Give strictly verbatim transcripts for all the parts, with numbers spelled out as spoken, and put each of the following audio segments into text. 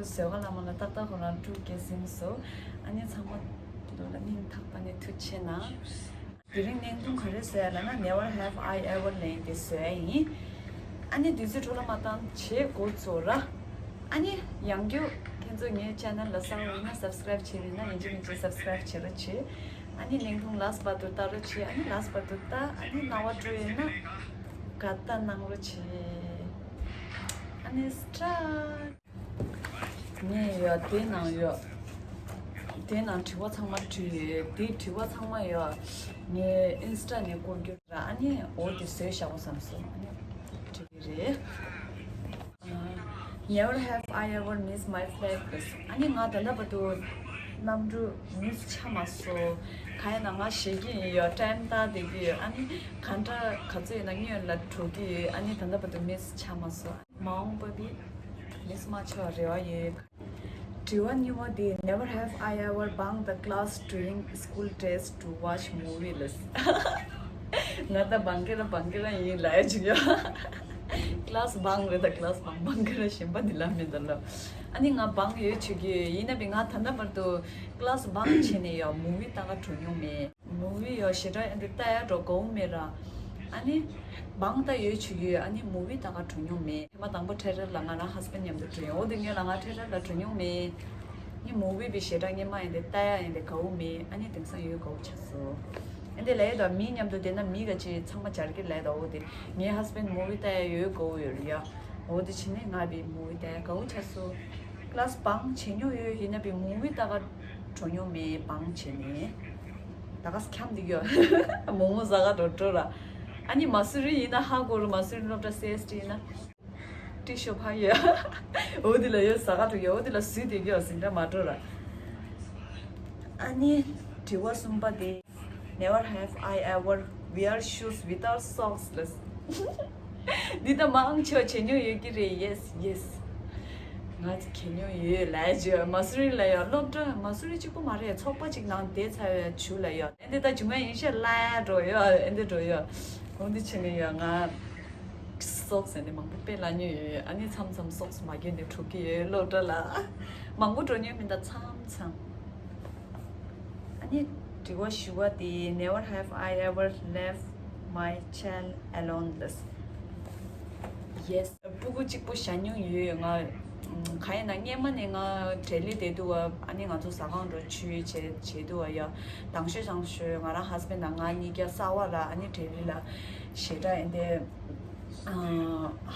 བཟོད་དཀའ་བླ་མ་ལ་ཏག་ཏག་ཁོ་རང་སྤྲུལ་སྐྱེས་ཟིན་སོ། ཨ་ནི་ཚང་མ་ལོ་ལ་སྙིང་ཐག་པ་ནས་ཐུགས་ཆེ་གནང་། དེ་རིང་བརྙན་ཐུང་ག་རེ་བཟོས་ཡ་ལབ་ན། Never have I ever ལན་དེ་བཟོས་ཡ་ཡིན། ཨ་ནི་དུས་ཚོད་འཕྲོ་བརླག་མ་བཏང་བྱེད་འགོ་ཚུགས་ར། ཨ་ནི་ཡང་བསྐྱར་ཁྱེད་ཚོ་ངའི་channel ལ་གསར་པ་ཡིན་ན་subscribe བྱས་མེད་ན་ཡིན་གཅིག་མིན་གཅིག་subscribe བྱེད་རོགས་བྱེད། ཨ་ནི་བརྙན་ཐུང་last བར་དུ་ལྟ་རོགས་བྱེད། ཨ་ནི་last བར་དུ་ལྟ། ཨ་ནི་རྣ་བ་སྤྲོ་ཡོད་ན་དགའ་རྟགས་གནང་རོགས་བྱེད། ཨ་ནི་start། ངས་ཡོད་དེ་ནང་ཡོད། དེ་ནང་དྲི་བ་ཚང་མ་བྲིས་ཡོད། དེ་དྲི་བ་ཚང་མ་ཡོད། ངས་Insta ནས་བསྐུར་རྒྱུ་ར། ཨ་ནི་འོ་དེ་བཟོས་བཞག་གོ་བསམ་སོང་། ཨ་ནི་བྲིས་ཀྱི་རེད། Never have I ever missed my flight ལབ་སོང་། ཨ་ནི་ང་ད་ལྟ་བར་དུ་གནམ་གྲུ་miss ཆགས་མ་སོང་། གང་ཡིན་ན་ང་ཞེད་ཀྱི་ཡོད། time ལྟ་བསྡད་ཀྱི་ཡོད། ཨ་ནི་གང་འདྲ་ག་ཚོད་ཡིན་ན་སྔོན་ལ་འགྲོ་གི་ཡོད། ཨ་ནི་ད་ལྟ་བར་དུ་miss ཆགས་མ་སོང་། མ་འོངས་པ་བི་miss མ་ཆགས་རེ་བ་ཡོད། དྲི་བ་གཉིས་པ་དེ། Never have I ever bunked the class during school test to watch movie ལབ་སོང་། ང་ད་བང་ཁེ་ར་བང་ཁེ་ར་ཡིན་ལབ་ཡ་ཅིག་ཡོད། class bunk རེད་ད། class bunk བང་ཁེ་ར་གཞན་པ་འདི་ལ་མིན་ད་ལོ། ཨ་ནི་ང་bunk ཡོད་བྱེད་ཀྱི་ཡོད། ཡིན་ན་བི་ང་ད་ལྟ་བར་དུ་class bunk བྱས་ནས་ཡོད། movie ལྟ་ག་འགྲོ་མྱོང་མེད། movie ཡོད་ཞེ་དྲག་ཨ་འདི་ལྟ་ཡ་འགྲོ་དགའ་བོ་མེད་ར། ཨ་ནི་bunk ད་ཡོད་བྱེད་ཀྱི་ཡོད། ཨ་ནི་movie ལྟ་ག་འགྲོ་མྱོང་མེད། ཐེངས་མ་དང་པོ་ཐེ་ཊར་ལ་ང་རང་husband མཉམ་དུ་འགྲོ་ཡོད། འོ་དེ་སྔོན་ལ་ང་ཐེ་ཊར་ལ་འགྲོ་མྱོང་མེད། ནི་movie བི་ཞེ་དྲག་སྔོན་མ་ཨ་འདི་ལྟ་ཡ་ཨ་འདི་དགའ་བོ་མེད། ཨ་ནི་དེང་སང་ཡོད་དགའ་བོ་ཆགས་སོང་། ཨ་འདི་ལབ་ཡ་ད་མི་མཉམ་དུ་བསྡད་ན་མི་ག་ཅིག་ཚང་མ་སྦྱར་གི་ལབ་ཡ་ད། འོ་དེ་ངའི་husband movie ལྟ་ཡ་ཡོད་དགའ་བོ་ཡོད་རེད་ཡ། འོ་དེ་བྱས་ནས་ང་བི་movie ལྟ་ཡ་དགའ་བོ་ཆགས་སོང་། class bunk བྱེད་མྱོང་ཡོད། ཡིན་ན་བི་movie ལྟ་ག་འགྲོ་མྱོང་མེད། bunk བྱས་ནས་ད་ག་ས་འཁྱམ་འདི་ཡོད། མོག་མོག་ཟ་ག་འགྲོ་འགྲོ་ར། ཨ་ནི་མ་སུ་རི་ཡིན་ན་ཧ་གོ་རུ། མ་སུ་རི་སློབ་གྲྭ་སི་ཨེས་ཊི་ཡིན་ན། ཏི་ཤོ་ཕ་ཡོད། འོ་དེ་ལ་ཡོད། ཟ་ག་འགྲོ་ཡོད། འོ་དེ་ལ་སུས་དེ་གི་ཡོད་ཟིན་འདྲ་མ་འགྲོ་ར། ཨ་ནི་དྲི་བ་གསུམ་པ་དེ། Never have I ever wear shoes without socks ལབ་སོང་། འདི་ད་མང་ཆེ་བ་བྱེད་མྱོང་ཡོད་ཀྱི་རེད། yes yes། ང་ཚོ་གྱེས་མྱོང་ཡོད་ལབ་ཡ་ཅིག་ཡོད། མ་སུ་རི་ལ་ཡོད། སློབ་གྲྭ་མ་སུ་རི་གཅིག་པོ་མ་རེད། ཚོགས་པ་གཅིག་ནང་བསྡད་ཚར་བའི་ཇུ་ལ་ཡོད། ཨ་འདི་ད་ཇུ་མ་ཡིན་ཤ་ལ་འགྲོ་ཡོད། ཨ་འདི་འགྲོ་ཡོད། འོ་འདི་བྱས་ནས་ཡོད། ང་socks ཨ་འདི་མང་པོ་དཔེ་ལ་ཉོས་ཡོད། ཨ་ནི་མཚམས་མཚམས་socks མ་གྱོན་ནས་འགྲོ་གི་ཡོད་སློབ་གྲྭ་ལ། མང་པོ་འགྲོ་མྱོང་མིན་ད་མཚམས་མཚམས། ཨ་ནི་དྲི་བ་བཞི་པ་དེ། Never have I ever left my child alone ལབ་སོང་། yes། སྤུ་གུ་གཅིག་པོ་བཞག་མྱོང་ཡོད། ང་ཨམ། གང་ཡིན་ན་སྔན་མ་ནས་ང་ཌེ་ལི་བསྡད་དུས་བ། ཨ་ནི་ང་ཚོ་ཟ་ཁང་འགྲོ་ཆུ་བྱེད་བྱེད་དུས་བ་ཡ། དང་ཤོས་བྱང་ཤོས་ང་རང་husband དང་ང་གཉིས་ཀ་གསར་པ་ར། ཨ་ནི་ཌེ་ལི་ལ་ཞེ་དྲག་ཨ་འདི་ཨ།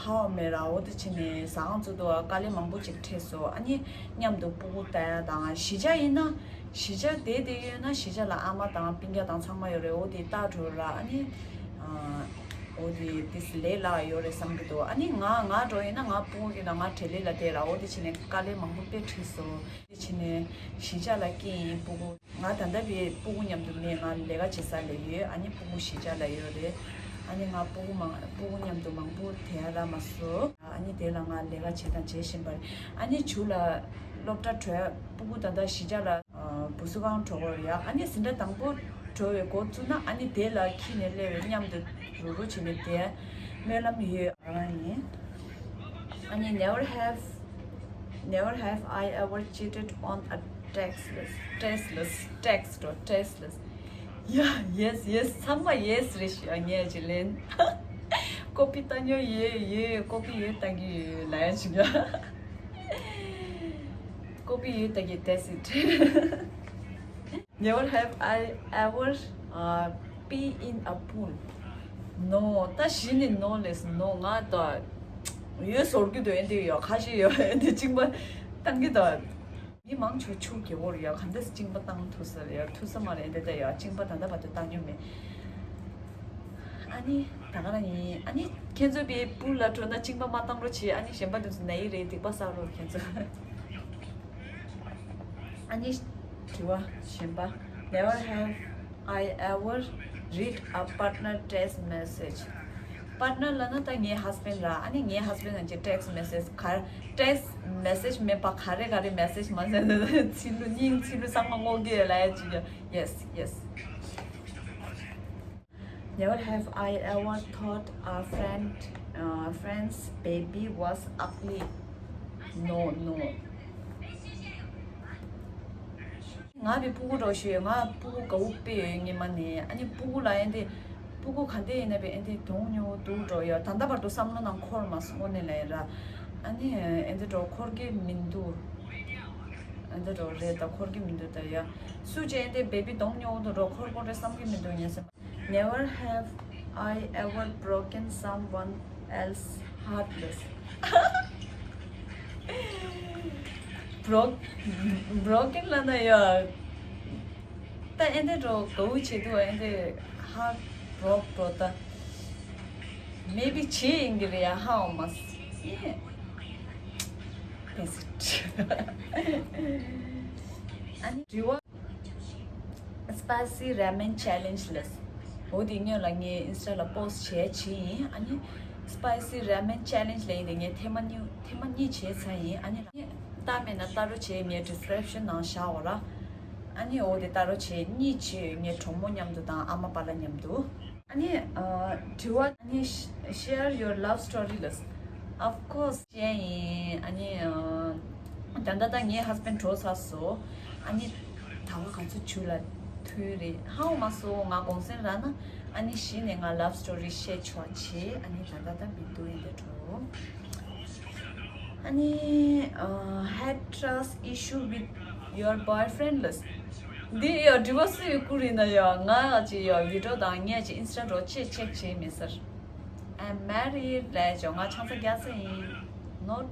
ཧ་བ་མེད་ར། འོ་དེ་བྱས་ནས་ཟ་ཁང་བཙུགས་དུས་བ་དཀའ་ལས་མང་པོ་ཅིག་འཕྲད་སོང་། ཨ་ནི་མཉམ་དུ་སྤུ་གུ་ལྟ་ཡ་དང་། གཞིས་ཆགས་ཡིན་ན་གཞིས་ཆགས་བསྡད་བསྡད་ཡོད་ན་གཞིས་ཆགས་ལ་ཨ་མ་དང་སྤུན་ཀྱག་དང་ཚང་མ་ཡོད་རེད། འོ་དེ་ལྟ་འགྲོ་ར། ཨ་ནི་ཨ། འོ་དེ་དེ་ལས་སླ་བ་ཡོད་རེད་བསམ་གྱི་འདུག་ཨ་ནི་ང་ང་འགྲོ་ཡིན་ན་ང་སྤུ་གུ་གི་ལ་ང་ཌེ་ལི་ལ་བསྡད་ར། འོ་དེ་བྱས་ནས་དཀའ་ལས་མང་པོ་དཔེ་འཕྲད་སོང་། དེ་བྱས་ནས་གཞིས་ཆགས་ལ་སྐྱེལ་ཡིན་སྤུ་གུ། ང་ད་ལྟ་བའི་སྤུ་གུ་མཉམ་དུ་མེད། ང་ལས་ཀ་བྱེད་ས་ལ་ཡོད། ཨ་ནི་སྤུ་གུ་གཞིས་ཆགས་ལ་ཡོད་རེད། ཨ་ནི་ང་སྤུ་གུ་མང་སྤུ་གུ་མཉམ་དུ་མང་པོ་དེ་ཡ་ལ་མ་སོང་། ཨ་ནི་དེ་ལ་ང་ལས་ཀ་བྱེད་དང་བྱེད་བཞིན་པ་རེད། ཨ་ནི་ཇུ་ལ་སློབ་གྲྭ་བྲོས། སྤུ་གུ་ད་ལྟ་གཞིས་ཆགས་ལ་ཨ། བུ་གསོ་ཁང་འགྲོ་དགོས་རེད་ཡ། ཨ་ནི་ཟིན་གྲྭ་དང་པོ་འགྲོ་བའི་འགོ་བཙུགས་ན་ཨ་ནི་དེ་ལ་ཁྱི་ནས་སླེབས་པའི་མཉམ་དུ་རུ་རུ་བྱས་ནས་བསྡད་སྨོན་ལམ་ཡོད། ཨ་ནི་never have never have I ever cheated on a test ལབ། test ལབ། test འགྲོ། test ལབ། ཡ། yes yes། ཚང་མ་yes རེད་ཤག་ངས་ཅི་ལན། ཀོ་པི་ལྟ་མྱོང་ཡོད། ཡོད། ཀོ་པི་ཡོད་ལྟ་གི་ཡོད་ལབ་ཡ་ཅིག་ཡ། ཀོ་པི་ཡོད་ལྟ་གི། that's it། Never have I ever uh, pee in a pool. No། ད་གཞི་ནས་no ལས་no། ང་ད་ཡོད་ཟེར་གྱི་འདུག་ཨ་འདི་ཡོད་ཁ་ཤས་ཡོད། ཨ་འདི་གཅིན་པ་བཏང་གི་འདུག་མི་མང་ཆེ་ཆུ་རྒྱལ་བོ་རེད་ཡ། གང་འདྲ་སེ་གཅིན་པ་བཏང་ཐུབ་ས་རེད་ཡ། ཐུབ་ས་མ་རེད། ཨ་འདི་ད་ཡ་གཅིན་པ་ད་ལྟ་བར་དུ་བཏང་མྱོང་མེད། ཨ་ནི་ད་ག་རང་ཡིན། ཨ་ནི་ཁྱེད་ཚོ་པའི་པུལ་ལ་འགྲོ་ན་གཅིན་པ་མ་བཏང་རོགས་བྱེད། ཨ་ནི་གཞན་པ་དེ་ཚོ་ན་ཡི་རེད། སྡིག་པ་བསགས་རོགས་ཁྱེད་ཚོ། ཨ་ནི་དྲི་བ་གཞན་པ། Never have I ever read a partner text message. Partner ལབ་ན་ད་ངའི་husband ར། ཨ་ནི་ངའི་husband ང་ཅི་text message ག text message མེད་པ་ག་རེ་ག་རེ་message མ་ཟེར་ན་ཚིག་ལྷུག་སྙིང་ཚིག་ལྷུག་ཚང་མ་སྔོག་གི་ལ་ཡ་ཅི་ཡ། Yes yes། Never have I ever thought a friend, uh, friend's baby was ugly. No, no. ང་བི་ཕྲུ་གུ་འགྲོ་ཤོད་ཡོད། ང་ཕྲུ་གུ་དགའ་བོ་དཔེ་ཡོད་སྔོན་མ་ནས། ཨ་ནི་ཕྲུ་གུ་ལ་ཨེ་འདི་ཕྲུ་གུ་ག་འདྲ་ཡིན་ན་བི་ཨེ་འདི་གདོང་ཉོ་འདུག་འགྲོ་ཡོད། ད་ལྟ་བར་དུ་བསམ་བློ་ནང་འཁོར་མ་སོང་། དངོས་གནས་ལ་ཡིན་ར། ཨ་ནི་ཨེ་འདི་འགྲོ་འཁོར་གི་མི་འདུག་ཨེ་འདི་འགྲོ་རེད། ད་འཁོར་གི་མི་འདུག་ད་ཡ། སུ་ཅིག་ཨེ་འདི་བེ་བི་གདོང་ཉོ་འདུག་འགྲོ་འཁོར་འཁོར་རེད་བསམ་གི་མི་འདུག་ངས་སེམས། Never have I ever broken someone else's heart. Broke broken ལ་ན་ཡ། ད་ཨེ་འདི་འགྲོ་གའུ་བྱེད་དུ་ཨེ་འདི་heart broke འགྲོ་ད། Maybe བྱེད་ཡིན་གི་རེད་ཡ། ཧ་འོ་མ་སི། ཨ་ནི་དྲི་བ། Spicy ramen challenge ལས། འོ་དེ་སྔོན་ལ་ངས་ཨིན་སི་ཊ་ལ་པོ་སི་ཊི་བྱས་བྱས་ཡིན། ཨ་ནི་spicy ramen challenge ལས་ཡིན་དེ་ངས་ཐེངས་མ་གཉིས་ཐེངས་མ་གཉིས་བྱས་ཚར་ཡིན། ཨ་ནི་ལྟ་མེད་ན་ལྟ་རོགས་བྱས། ངས་ཌི་སི་ཀི་རིབ་ཤན་ནང་བཞག་འོ་ར། ཨ་ནི་འོ་དེ་ལྟ་རོགས་བྱས། གཉིས་བྱས་ངའི་གྲོགས་མོ་མཉམ་དུ་དང་ཨ་མ་པཱ་ལགས་མཉམ་དུ། ཨ་ནི་ཨ་དྲི་བ། ཨ་ནི་share your love story ལས། Of course བཤད་ཡིན། ཨ་ནི་ཨ་ད་ལྟ་ད་ངའི་ཧས་བྷེན་ཌི་འགྲོ་ཚར་སོང་། ཨ་ནི་ད་བར་ག་ཚོད་ཇུ་ལ་ཐུག་རེད་ཧ་འོ་མ་སོང་། ང་གུང་སེང་རག་ན་ཨ་ནི་གཞི་ནས་ང་love story བཤད་ཆོག་བྱས། ཨ་ནི་ད་ལྟ་ད་མི་འདུག་ཡིན་དེ་འགྲོ། ཨ་ནི་ཨ་had trust issue with your boyfriend ལས། འདི་ཡ་དྲི་བ་སུ་ཡི་བསྐུར་ཡིན་ན་ཡ། ང་ཅི་ཡ་བི་ཌི་ཡོ་དང་ངས་ཅི་ཨིན་སི་ཊ་འགྲོ་ཅེས་ཅེག་བྱས་མེད་ཟེར། I'm married ལས་ཅོ་ང་ཆང་ས་རྒྱ་ས་ཡིན། Not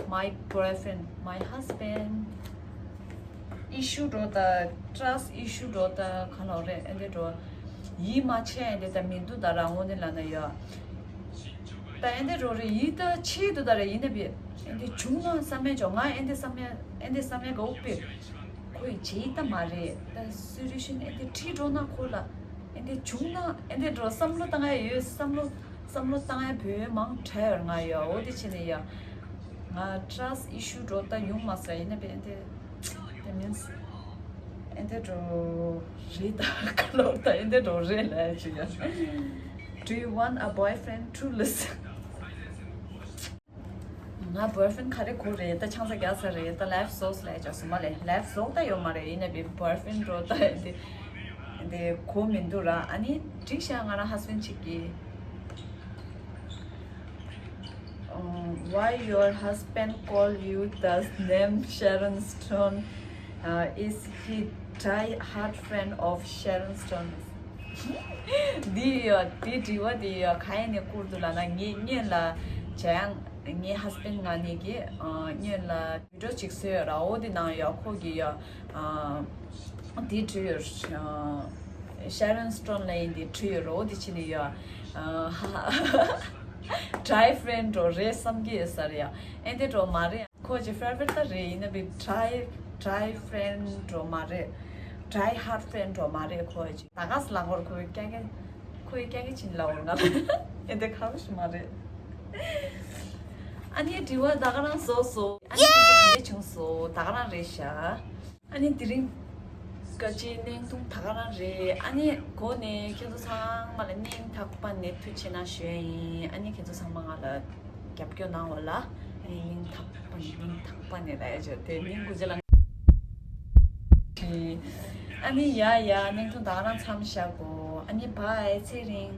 my boyfriend, my husband. ཨི་ཤུ་འགྲོ་ད། ཊ་ར་སི་ཊི་ཨི་ཤུ་འགྲོ་ད། ག་ལོག་རེད་ཨེ་འདི་འགྲོ། ཡིད་མ་ཆེས་ཨེ་འདི་ད་མི་འདུག་ད་རང་ངོ་ནས་ལ་ན་ཡ། ད་ཨེ་འདི་འགྲོ་རེད། ཡིད་ད་ཆེས་འདུག་ད་རེད། ཡིན་ན་བི་ཨེ་འདི་བྱུང་ན་བསམ་མེད་ཅོ་ང་ཨེ་འདི་བསམ་མེད་ཨེ་འདི་བསམ་མེད་ག་འུ་པི། ཁོ་ཡི་བྱེད་ཡི་ད་མ་རེད། ད་སི་ཊུ་ཨེ་ཤན་ཨེ་འདི་ཁྲིད་འགྲོ་ན་ཁོ་ལ་ཨེ་འདི་བྱུང་ན་ཨེ་འདི་འགྲོ་བསམ་བློ་བཏང་ཡ་ཡོད། བསམ་བློ་བསམ་བློ་བཏང་ཡ་བོད་མང་དྲགས་ཡོད་ང་ཡ། འོ་དེ་བྱས་ནས་ཡ། ང་ཊ་ར་སི་ཊི་ཨི་ཤུ་འགྲོ་ད་ཡོང་མ་སོང་ཡིན་ན་བས་ཨེ་འདི། That means ཨེ་འདི་འགྲོ་རེད་ད་ག་ལོག་ད་ཨེ་འདི་འགྲོ་རེད་ལ་ཅི་ཡ། Do you want a boyfriend to listen? ང་boyfriend ག་རེ་དགོས་རེད། ད་ཆང་ས་རྒྱག་ས་རེད། ད་ལའིཕ་སོགས་ལས་ཅོག་སུ་མ་ལས་ལའིཕ་སོགས་ད་ཡོད་མ་རེད། ཡིན་ན་བི་boyfriend འགྲོ་ད་ཨེ་འདི་ཨེ་འདི་གོ་མི་འདུག་ར། ཨ་ནི་འགྲིག་ཤག་ང་རང་husband གཅིག་གི Um, why your husband call you the name Sharon Stone? Uh, is he die hard friend of Sharon Stone? འདི་ཡོད་འདི་དྲི་བ་འདི་ཡོད་ག་ཡ་ནས་བསྐུར་འདུག་ལབ་ན། ངའི་སྔོན་ལ་ཇ་ཡང་ངའི་husband ང་གཉིས་ཀྱིས་སྔོན་ལ་བི་ཌི་ཡོ་ཅིག་བཟོས་ཡོད་ར། འོ་དེ་ནང་ཡོད་ཁོ་གིས་ཡོད། འདི་བྲིས་ཡོད། Sharon Stone ལ་ཡིན་འདི་བྲིས་ཡོད་རོ། འདི་ཕྱི་ནས་ཡོད། ཊ་རའི་ཕི་རེན་ཌི་རོ་རེད་བསམ་གྱི་ཡོད་ས་རེད་ཡ། ཨེ་འདི་འགྲོ་མ་རེད། ཁོ་ཅི་ཕེ་ཝ་རི་ཊི་ད་རེད། ཡིན་ན་བི་ཊ་རའི་ཊ་རའི་ཕི་རེན་ཌི་འགྲོ་མ་རེད། ཊ་རའི་ཧར་ཌི་ཕི་རེན་ཌི་འགྲོ་མ་རེད། ཁོ་ཅི་ད་ག་ས་ལ་ཁོར་ཁོའི་སྐྱ་ཀ་ཁོའི་སྐྱ་ཀ་ཕྱིན་ལ་འོར་ང་ལ་ཨེ་འདི་ཁ་བ་ཞིག་མ་རེད། ཨ་ནི་དྲི་བ་ད་ག་རང་བཟོ་སོ། ཨ་ནི་ཁྱེད་ཚོ་ག་འདྲས་བྱུང་སོ། ད་ག་རང་རེད་ཤག་ཨ་ནི་དེ་རིང་སྐད་ཆའི་བརྙན་ཐུང་ད་ག་རང་རེད། ཨ་ནི་གོ་ནས་ཁྱེད་ཚོ་ཚང་མ་ལ་སྙིང་ཐག་པ་ནས་ཐུགས་རྗེ་ཆེ་གནང་ཞུ་ཡ་ཡིན། ཨ་ནི་ཁྱེད་ཚོ་ཚང་མ་ང་ལ་རྒྱབ་སྐྱོར་གནང་བ་ལ་ཨ་ནི་སྙིང་ཐག་པ་ནས་སྙིང་ཐག་པ་ནས་ལ་ཡ་བརྗོད་དེ་སྙིང་གུ་ཅི་ལ། ཨ་ནི་ཡ་ཡ་བརྙན་ཐུང་ད་ག་རང་མཚམས་བཞག་གོ། ཨ་ནི་བྷའི་ཚེ་རིང་།